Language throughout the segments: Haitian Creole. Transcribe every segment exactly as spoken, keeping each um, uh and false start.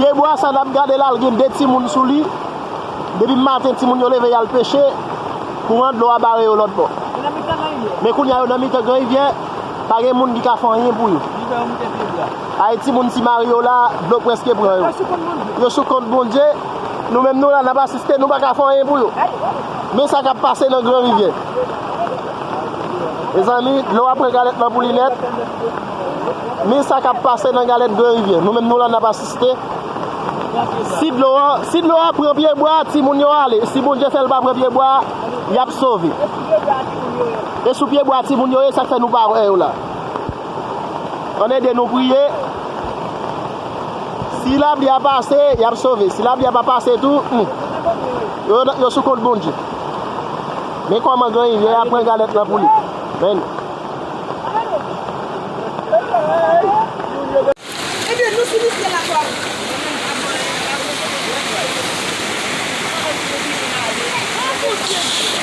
Pyebwa sa n ap gade la, l gen de timoun sou li. Depi maten, timoun yo leve, y al peche. Kouran dlo a bare yo lòt bò. Men kounye a, yo nan mitan Gran Rivyè, pa gen moun ki ka fè anyen pou yo. Ay, timoun Ti Mari yo la, dlo prèske pran yo. Yo sou kont Bondye. Nou menm, nou la, n ap asiste, nou pa ka fè anyen pou yo. Men sa k ap pase nan Gran Rivyè. Mezanmi, dlo a pran galèt lan pou li nèt. Men sa k ap pase nan galèt Gran Rivyè. Nou menm, nou la, n ap asiste. Si dlo a, si dlo a pran pyebwa, timoun yo ale. Si Bondye fè l pa pran pyebwa, y ap sove. E sou pyebwa timoun yo ye, sa k fè nou pa wè yo la. Ann ede nou priye. Si lapli a pase, y ap sove. Si lapli a pa pase tou, hmm, yo, yo sou kont Bondye. Men kòman Gran Rivyè a pran galèt lan pou li. Men. Ebyen, nou sinistrè la, kwa.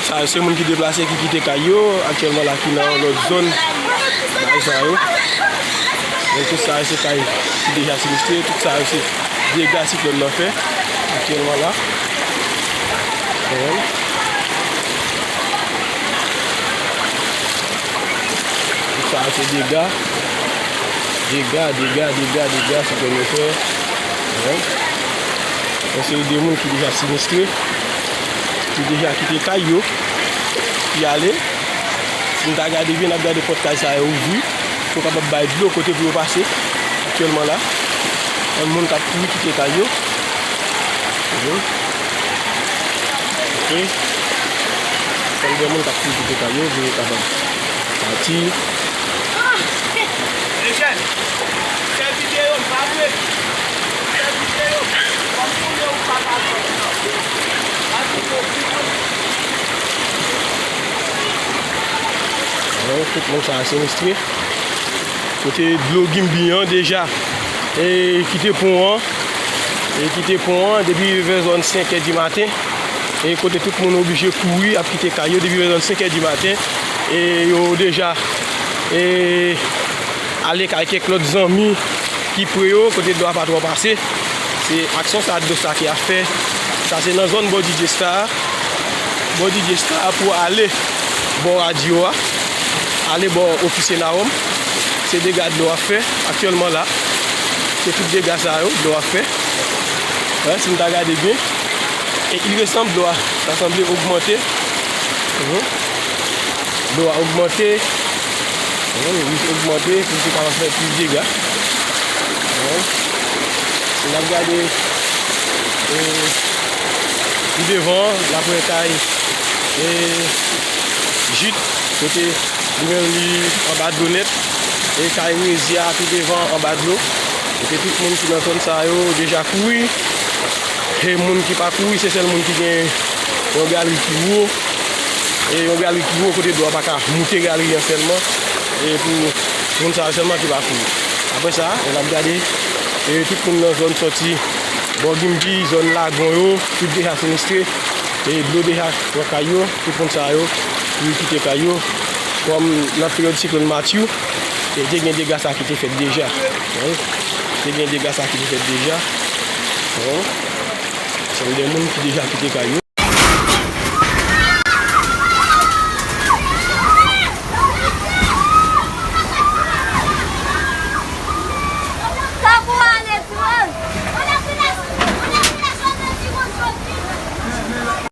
Sa yo se moun ki deplase, ki kite kay yo aktyèlman la, ki nan yon lòt zòn nan sa yo. Men tout sa yo se kay ki deja sinistre, tout sa yo se dega siklòn nan fè aktyèlman la. Bon. Tout sa yo se dega. Dega, dega, dega, dega, siklòn nan fè. Bon. Yon seri de moun ki deja sinistre, ki deja kite kay yo, ki ale. Si n ta gade byen, n ap gade pòt kay sa yo ouvri, pou kapab bay dlo kote pou yo pase aktyèlman la. Yon moun k ap kouri kite kay yo. Mhm. Ok. Yon moun k ap kouri kite kay yo, pou yo kapab pati. Ejèn, fè videyo m pa vle. Fè videyo m. Kòm ou ye ou pa ka fè. Pa videyo m. Bon, tout moun sa a sinistre. Kote dlo Gimbi an deja, e kite pon an, e kite pon an depi vè zòn senkè di maten. E kote tout moun oblije kouri ap kite kay yo depi vè zòn senkè di maten. E yo deja, e, ale kay kèk lòt zanmi ki pre yo, kote dlo a pa twò pase. Se aksyon sa dlo sa ki ap fè. Sa se nan zòn bò D J Star. Bò D J Star pou ale bò radyo a, ale bò ofisye Nawòm. Se dega dlo ap fè aktyèlman la. Se tout dega sa yo dlo ap fè. Wè, si n ta gade byen, e il resanble dlo a, sa sanble ogmante. Mhm. Dlo a ogmante. Mhm, li ogmante pou li te kapab fè plis dega. Mhm. Si n ap gade, e, pi devan, l ap wè kay, e, Jit, kote li menm li anba dlo nèt. E kay Rezi a pi devan anba dlo. Kote tout moun ki nan zòn sa yo deja kouri. E moun ki pa kouri, se sèl moun ki gen yon galri ki wo. E yon galri ki wo kote dlo a pa ka moute galri an sèlman. E pou moun sa yo sèlman ki pa kouri. Apre sa, lè n ap gade, e tout moun nan zòn sòti bò Gimbi, zòn Lagon yo, tout deja sinistre. E dlo deja pran kay yo, tout moun sa yo, pou yo kite kay yo. Kòm nan peryòd siklòn Matthew, e te gen dega sa ki te fèt deja. Wi. Te gen dega sa ki te fèt deja. Wi. Se de moun ki deja kite kay yo.